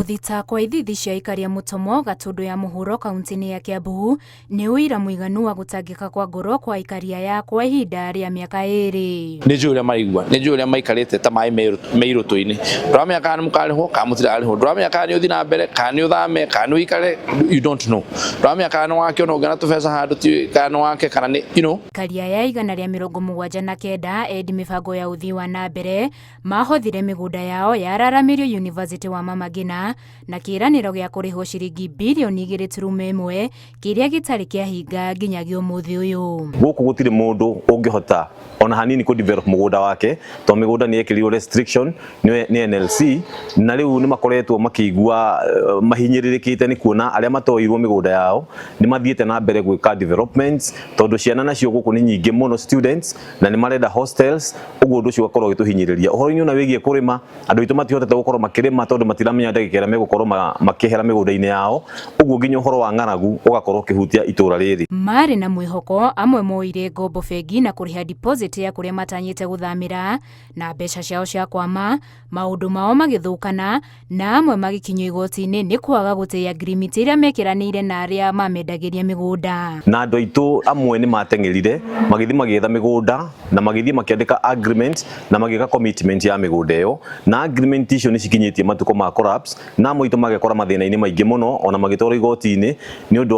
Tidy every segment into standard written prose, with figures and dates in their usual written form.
Gũthita kwa ithithi cia aikari a Mũtomo, Gatũndũ ya Mũhuro kaunti-inĩ ya Kiambu nĩ ũira mũiganu wa gũtangĩka kwa ngoro kwa aikari aya kwa ihinda rĩa mĩaka ĩrĩ. Nĩ njũĩ ũrĩa maraigua, nĩ njũĩ ũrĩa maikarĩte ta maĩ me irũtũ-inĩ. Ndũramenya kana nĩ mũkarĩhwo kana mũtirarĩhwo, ndũramenya kana nĩ ũthiĩ na mbere kana nĩ ũthame kana nĩ ũikare, you don't know. Ndũramenya kana nĩ wake ona ũngĩona tũbeca handũ ti kana nĩ wake kana nĩ you know. Aikari aya 179 endi mĩbango ya ũthii wa na mbere mahothire mĩgũnda yao yararamĩrio Yunivasĩtĩ wa Mama Ngina na kĩĩranĩro gĩa kũrĩhwo ciringi birioni 2.1 kĩrĩa gĩtarĩ kĩahinga nginyagia ũmũthĩ ũyũ. Gũkũ gũtirĩ mũndũ ũngĩhota ona hanini kũ develop mũgũnda wake tondũ mĩgũnda nĩ yekĩrirwo restriction nĩ NLC, na rĩu nĩ makoretwo makĩigua mahinyĩrĩrĩkĩte nĩ kuona arĩa matoirwo mĩgũnda yao nĩ mathiĩte na mbere gwĩka developments, tondũ ciana nacio gũkũ nĩ nyingĩ mũno students, na nĩ marenda hostels, ũguo ũndũ ũcio ũgakorwo ũgĩtũhinyĩrĩria. Ũhoro-inĩ ona wĩgiĩ kũrĩma, andũ aitũ matihotete gũkorwo makĩrĩma tondũ matiramenya ndagĩka ĩrĩa megũkorwo makĩehera mĩgũnda-inĩ yao, ũguo nginya ũhoro wa ng'aragu ũgakorwo ũkĩhutia itũra rĩrĩ. Marĩ na mwĩhoko, amwe moire ngombo bengi na kũrĩha deposit ya kũrĩa matanyĩte gũthamĩra na mbeca ciao cia kwama, maũndũ mao magĩthũkana na amwe magĩkinyio igoti-inĩ nĩ kwaga gũtĩĩa ngirimiti ĩrĩa mekĩranĩire na arĩa mamendagĩria mĩgũnda. Na andũ aitũ amwe nĩ mateng'erire magĩthiĩ magĩetha mĩgũnda na magĩthiĩ makĩandĩka agreement na magĩka commitment ya mĩgũnda ĩyo, na agreement icio nĩ cikinyĩtie matukũ ma collapse, na amwe aitũ magekora mathĩna-inĩ maingĩ mũno ona magĩtwarwo igoti-inĩ nĩ ũndũ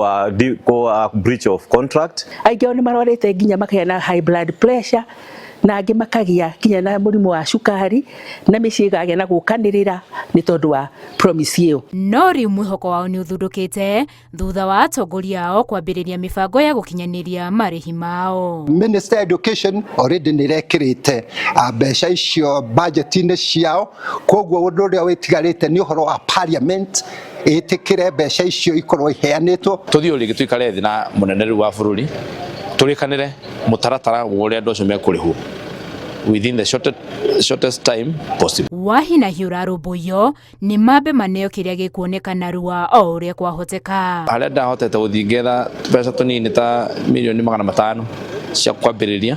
wa breach of contract. Aingĩ ao nĩ marwarĩte nginya makagĩa na high blood pressure, na angĩ makagĩa nginya na mũrimũ wa cukari, na mĩciĩ ĩkagĩa na gũkanĩrĩra nĩ tondũ wa promise ĩyo. No rĩu mwĩhoko wao nĩ ũthundũkĩte thutha wa atongoria ao kwambĩrĩria mĩbango ya gũkinyanĩria marĩhi mao. Minister Education already nĩ irekĩrĩte mbeca icio budget-inĩ ciao, koguo ũndũ ũrĩa wĩtigarĩte nĩ ũhoro wa parliament ĩtĩkĩre mbeca icio ikorwo iheanĩtwo. Tũthiĩ o rĩngĩ tũikare thĩ na mũnene rĩu wa bũrũri tũrĩkanĩre mũtaratara wa ũrĩa andũ acio mekũrĩhwo within the shortest time possible. Wahinahi ũrarũmbũiyo nĩ mambe maneo kĩrĩa gĩkuoneka narua o ũrĩa kwahoteka. Harĩa ndahotete gũthiĩ ngetha tũbeca tũnini ta mirioni 500 cia kwambĩrĩria,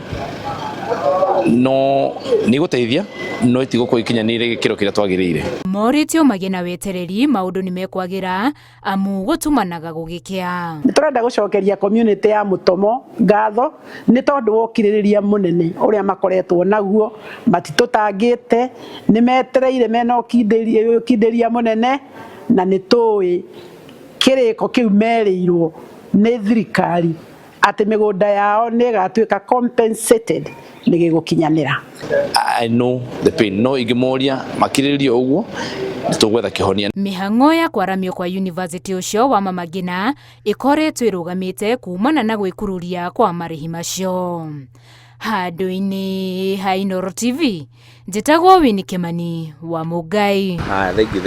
no nĩ igũteithia no itigũkorwo ikinyanĩire gĩkĩro kĩrĩa twagĩrĩire. Morĩtio magĩe na wetereri maũndũ nĩ mekwagĩra amu gũtumanaga gũgĩkĩa. Nĩ tũrenda gũcokeria community ya Mũtomo ngatho nĩ tondũ wa ũkirĩrĩria mũnene ũrĩa makoretwo naguo, matitũtangĩte, nĩ metereire mena ũkindĩria mũnene, na nĩ tũĩ kĩrĩko kĩu merĩirwo nĩ thirikari atĩ mĩgũnda yao nĩ ĩgatuĩka compensated nĩ gĩgũkinyanĩra. I know the pain, no ingĩmoria makirĩrĩrie ũguo nĩ tũgwetha kĩhonia. Mĩhang'o ya kwaramio kwa yunivasĩtĩ ũcio wa Mama Ngina ĩkoretwo ĩrũgamĩte kumana na gwĩkururia kwa marĩhi macio. Handũ-inĩ ha Inooro TV, njĩtagwo Winnie Kimani wa Mũngai. Haya, thank you.